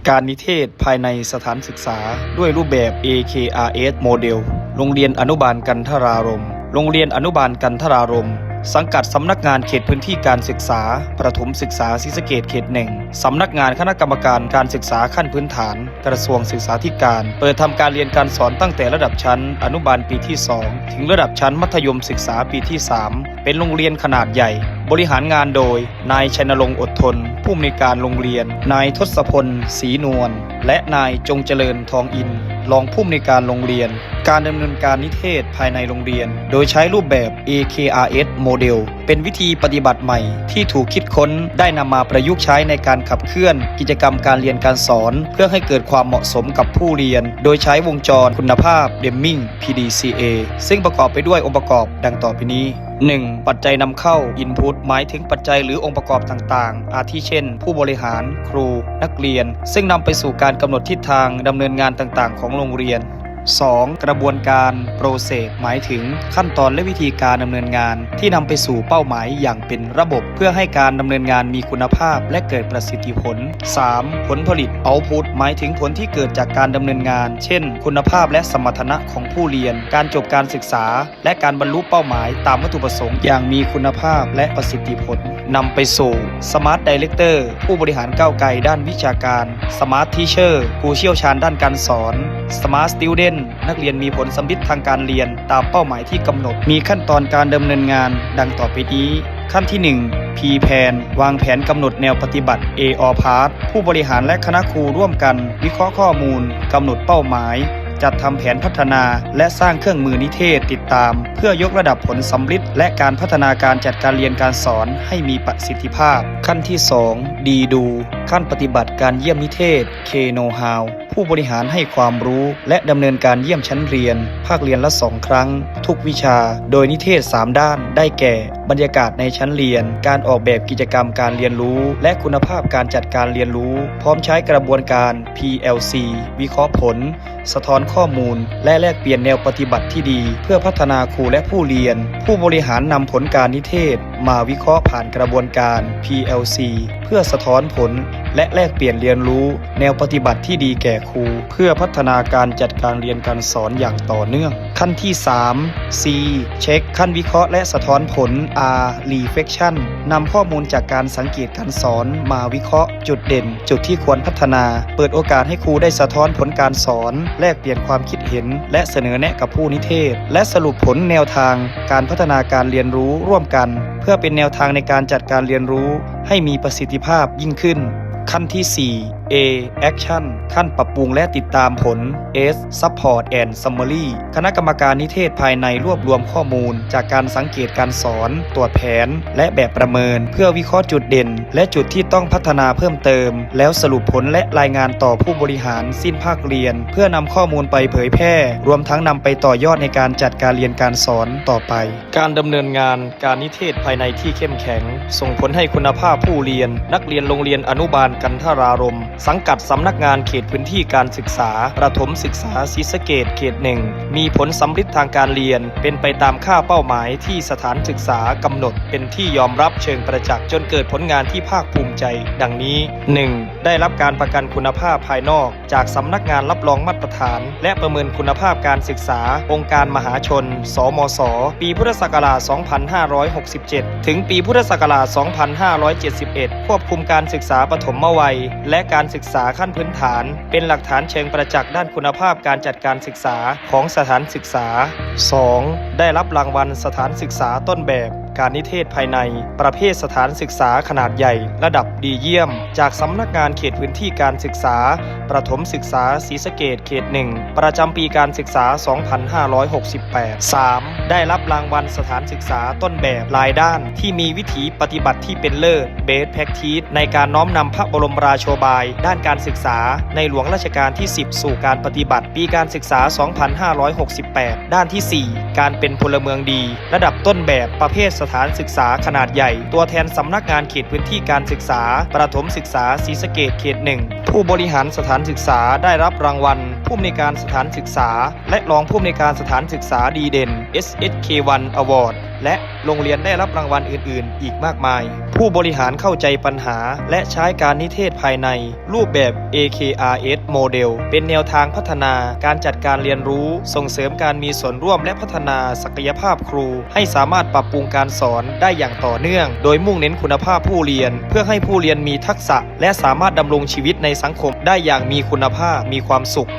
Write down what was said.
ການນິເທດພາຍໃນສະຖານສຶກສາ ດ້ວຍຮູບແບບ ເອ ເຄ ອາ ເອສ ໂມເດລ. ໂຮງຮຽນອະນຸບານກັນທະລາລົມ. ໂຮງຮຽນອະນຸບານກັນທະລາລົມ ສັງກັດສຳນັກງານເຂດພື້ນທີ່ການສຶກສາ ປະຖົມສຶກສາສີສະເກດເຂດໜຶ່ງ, ສຳນັກງານຄະນະກຳມະການການສຶກສາຂັ້ນພື້ນຖານ ກະຊວງສຶກສາທິການ. ເປີດທຳການຮຽນການສອນຕັ້ງແຕ່ລະດັບຊັ້ນອະນຸບານປີທີສອງ ເຖິງລະດັບຊັ້ນມັດທະຍົມສຶກສາປີທີສາມ. ເປັນໂຮງຮຽນຂະໜາດໃຫຍ່, ບໍລິຫານງານໂດຍ ນາຍ ໄຊນະລົງ ອົດທົນ, ຜູ້ອຳນວຍການໂຮງຮຽນ, ນາຍ ທົດສະພົນ ສີນວນ ແລະ ນາຍ ຈົງຈະເລີນ ທອງອິນ, ຮອງຜູ້ອຳນວຍການໂຮງຮຽນ. ການດຳເນີນການນິເທດພາຍໃນໂຮງຮຽນ ໂດຍໃຊ້ຮູບແບບ ເອ ເຄ ອາ ເອສ ໂມເດລ ເປັນວິທີປະຕິບັດໃໝ່ທີ່ຖືກຄິດຄົ້ນ ໄດ້ນຳມາປະຍຸກໃຊ້ໃນການຂັບເຄື່ອນກິດຈະກຳການຮຽນການສອນ ເພື່ອໃຫ້ເກີດຄວາມເໝາະສົມກັບຜູ້ຮຽນ, ໂດຍໃຊ້ວົງຈອນຄຸນນະພາບ Deming ພີ ດີ ຊີ ເອ ຊຶ່ງປະກອບໄປດ້ວຍອົງປະກອບດັ່ງຕໍ່ໄປນີ້. ໜຶ່ງ, ປັດໄຈນຳເຂົ້າ Input ໝາຍເຖິງປັດໄຈ ຫຼື ອົງປະກອບຕ່າງໆ ອາທິເຊັ່ນ ຜູ້ບໍລິຫານ, ຄູ, ນັກຮຽນ, ຊຶ່ງນຳໄປສູ່ການກຳນົດທິດທາງດຳເນີນງານຕ່າງໆຂອງໂຮງຮຽນ. ສອງ, ກະບວນການ Process ໝາຍເຖິງຂັ້ນຕອນ ແລະ ວິທີການດຳເນີນງານທີ່ນຳໄປສູ່ເປົ້າໝາຍຢ່າງເປັນລະບົບ ເພື່ອໃຫ້ການດຳເນີນງານມີຄຸນນະພາບ ແລະ ເກີດປະສິດທິຜົນ. ສາມ, ຜົນຜະລິດ Output ໝາຍເຖິງຜົນທີ່ເກີດຈາກການດຳເນີນງານ ເຊັ່ນ ຄຸນນະພາບ ແລະ ສະມັດຖະນະຂອງຜູ້ຮຽນ, ການຈົບການສຶກສາ ແລະ ການບັນລຸເປົ້າໝາຍຕາມວັດຖຸປະສົງຢ່າງມີຄຸນນະພາບ ແລະ ປະສິດທິຜົນ. ນຳໄປສູ່ Smart Director ຜູ້ບໍລິຫານກ້າວໄກດ້ານວິຊາການ, Smart Teacher ຜູ້ຊ່ຽວຊານດ້ານການສອນ, Smart Student ນັກຮຽນມີຜົນສຳເລັດທາງການຮຽນຕາມເປົ້າໝາຍທີ່ກຳນົດ. ມີຂັ້ນຕອນການດຳເນີນງານດັ່ງຕໍ່ໄປນີ້. ຂັ້ນທີໜຶ່ງ, Pre-Plan ວາງແຜນກຳນົດແນວປະຕິບັດ. A All Part ຜູ້ບໍລິຫານ ແລະ ຄະນະຄູຮ່ວມກັນວິເຄາະຂໍ້ມູນ, ກຳນົດເປົ້າໝາຍ, ຈັດທຳແຜນພັດທະນາ ແລະ ສ້າງເຄື່ອງມືນິເທດຕິດຕາມ ເພື່ອຍົກລະດັບຜົນສຳເລັດ ແລະ ການພັດທະນາການຈັດການຮຽນການສອນໃຫ້ມີປະສິດທິພາບ. ຂັ້ນທີສອງ, D Do ຂັ້ນປະຕິບັດການຢ້ຽມນິເທດ K Know How ຜູ້ບໍລິຫານໃຫ້ຄວາມຮູ້ ແລະ ດຳເນີນການຢ້ຽມຊັ້ນຮຽນ ພາກຮຽນລະສອງຄັ້ງ ທຸກວິຊາ ໂດຍນິເທດສາມດ້ານ ໄດ້ແກ່ ບັນຍາກາດໃນຊັ້ນຮຽນ, ການອອກແບບກິດຈະກຳການຮຽນຮູ້ ແລະ ຄຸນນະພາບການຈັດການຮຽນຮູ້, ພ້ອມໃຊ້ກະບວນການ P L C ວິເຄາະຜົນ, ສະທ້ອນຂໍ້ມູນ ແລະ ແລກປ່ຽນແນວປະຕິບັດທີ່ດີ ເພື່ອພັດທະນາຄູ ແລະ ຜູ້ຮຽນ. ຜູ້ບໍລິຫານນຳຜົນການນິເທດມາວິເຄາະຜ່ານກະບວນການ P L C ເພື່ອສະທ້ອນຜົນ ແລະ ແລກປ່ຽນຮຽນຮູ້ແນວປະຕິບັດທີ່ດີແກ່ຄູ ເພື່ອພັດທະນາການຈັດການຮຽນການສອນຢ່າງຕໍ່ເນື່ອງ. ຂັ້ນທີສາມ, C Check ຂັ້ນວິເຄາະ ແລະ ສະທ້ອນຜົນ. R Reflection ນຳຂໍ້ມູນຈາກການສັງເກດການສອນມາວິເຄາະຈຸດເດັ່ນ, ຈຸດທີ່ຄວນພັດທະນາ, ເປີດໂອກາດໃຫ້ຄູໄດ້ສະທ້ອນຜົນການສອນ, ແລກປ່ຽນຄວາມຄິດເຫັນ ແລະ ສະເໜີແນະກັບຜູ້ນິເທດ ແລະ ສະຫຼຸບຜົນແນວທາງການພັດທະນາການຮຽນຮູ້ຮ່ວມກັນ ເພື່ອເປັນແນວທາງໃນການຈັດການຮຽນຮູ້ໃຫ້ມີປະສິດທິພາບຍິ່ງຂຶ້ນ. ຂັ້ນທີສີ່, A Action ຂັ້ນປັບປຸງ ແລະ ຕິດຕາມຜົນ. S Support and Summary ຄະນະກຳມະການນິເທດພາຍໃນລວບລວມຂໍ້ມູນຈາກການສັງເກດການສອນ, ຕວດແຜນ ແລະ ແບບປະເມີນ ເພື່ອວິເຄາະຈຸດເດັ່ນ ແລະ ຈຸດທີ່ຕ້ອງພັດທະນາເພີ່ມເຕີມ, ແລ້ວສະຫຼຸບຜົນ ແລະ ລາຍງານຕໍ່ຜູ້ບໍລິຫານຊິ້ນພາກຮຽນ ເພື່ອນຳຂໍ້ມູນໄປເຜີຍແຜ່, ລວມທັງນຳໄປຕໍ່ຍອດໃນການຈັດການຮຽນການສອນຕໍ່ໄປ. ການດຳເນີນງານການນິເທດພາຍໃນທີ່ເຂັ້ມແຂງ ສົ່ງຜົນໃຫ້ຄຸນນະພາບຜູ້ຮຽນ. ນັກຮຽນໂຮງຮຽນອະນຸບານກັນທະລາລົມ ສັງກັດສຳນັກງານເຂດພື້ນທີ່ການສຶກສາ ປະຖົມສຶກສາສີສະເກດເຂດໜຶ່ງ ມີຜົນສຳເລັດທາງການຮຽນ ເປັນໄປຕາມຄ່າເປົ້າໝາຍທີ່ສະຖານສຶກສາກຳນົດ ເປັນທີ່ຍອມຮັບເຊີງປະຈັກ ຈົນເກີດຜົນງານທີ່ພາກພູມໃຈ ດັ່ງນີ້. ໜຶ່ງ ໄດ້ຮັບການປະກັນຄຸນນະພາບພາຍນອກ ຈາກສຳນັກງານຮັບຮອງມາດຕະຖານ ແລະ ປະເມີນຄຸນນະພາບການສຶກສາ ອົງການມະຫາຊົນ ສມສ ປີພຸດທະສັກກະລາດ ສອງພັນຫ້າຮ້ອຍຫົກສິບເຈັດ ເຈັດ ເຖິງປີພຸດທະສັກກະລາດ ສອງພັນຫ້າຮ້ອຍເຈັດສິບເອັດ ຄວບຄຸມການສຶກສາປະຖົມມະໄວ ແລະ ການສຶກສາຂັ້ນພື້ນຖານ ເປັນຫຼັກຖານເຊີງປະຈັກດ້ານຄຸນນະພາບການຈັດການສຶກສາຂອງສະຖານສຶກສາ. ສອງ ໄດ້ຮັບລາງວັນສະຖານສຶກສາຕົ້ນແບບການນິເທດພາຍໃນ ປະເພດສະຖານສຶກສາຂະໜາດໃຫຍ່ລະດັບດີຢ້ຽມ ຈາກສຳນັກງານເຂດພື້ນທີ່ການສຶກສາ ປະຖົມສຶກສາສີສະເກດ ເຂດໜຶ່ງ ປະຈຳປີການສຶກສາ ສອງພັນຫ້າຮ້ອຍຫົກສິບແປດ. ສາມ ໄດ້ຮັບລາງວັນສະຖານສຶກສາຕົ້ນແບບຫຼາຍດ້ານທີ່ມີວິທີປະຕິບັດທີ່ເປັນເລີດ Best Practice ໃນການນ້ອມນຳພະບໍລົມລາໂຊບາຍດ້ານການສຶກສາໃນຫຼວງລັດຊະການທີສິບ ສູ່ການປະຕິບັດ ປີການສຶກສາ ສອງພັນຫ້າຮ້ອຍຫົກສິບແປດ ດ້ານທີສີ່ ການເປັນພົນລະເມືອງດີ ລະດັບຕົ້ນແບບປະເພດສະຖານສຶກສາຂະໜາດໃຫຍ່ ຕົວແທນສຳນັກງານເຂດພື້ນທີ່ການສຶກສາ ປະຖົມສຶກສາສີສະເກດ ເຂດໜຶ່ງ. ຜູ້ບໍລິຫານສະຖານສຶກສາໄດ້ຮັບລາງວັນຜູ້ອຳນວຍການສະຖານສຶກສາ ແລະ ຮອງຜູ້ອຳນວຍການສະຖານສຶກສາດີເດັ່ນ เอสเอสเควัน Award และโรงเรียนได้รับรางวัลอื่นๆ อีกมากมาย ผู้บริหารเข้าใจปัญหา และใช้การนิเทศภายในรูปแบบ เอ เค อาร์ เอส Model เป็นแนวทางพัฒนาการจัดการเรียนรู้ ส่งเสริมการมีส่วนร่วม และพัฒนาศักยภาพครู ให้สามารถปรับปรุงการสอนได้อย่างต่อเนื่อง โดยมุ่งเน้นคุณภาพผู้เรียน เพื่อให้ผู้เรียนมีทักษะ และสามารถดำรงชีวิตในสังคมได้อย่างมีคุณภาพ มีความสุข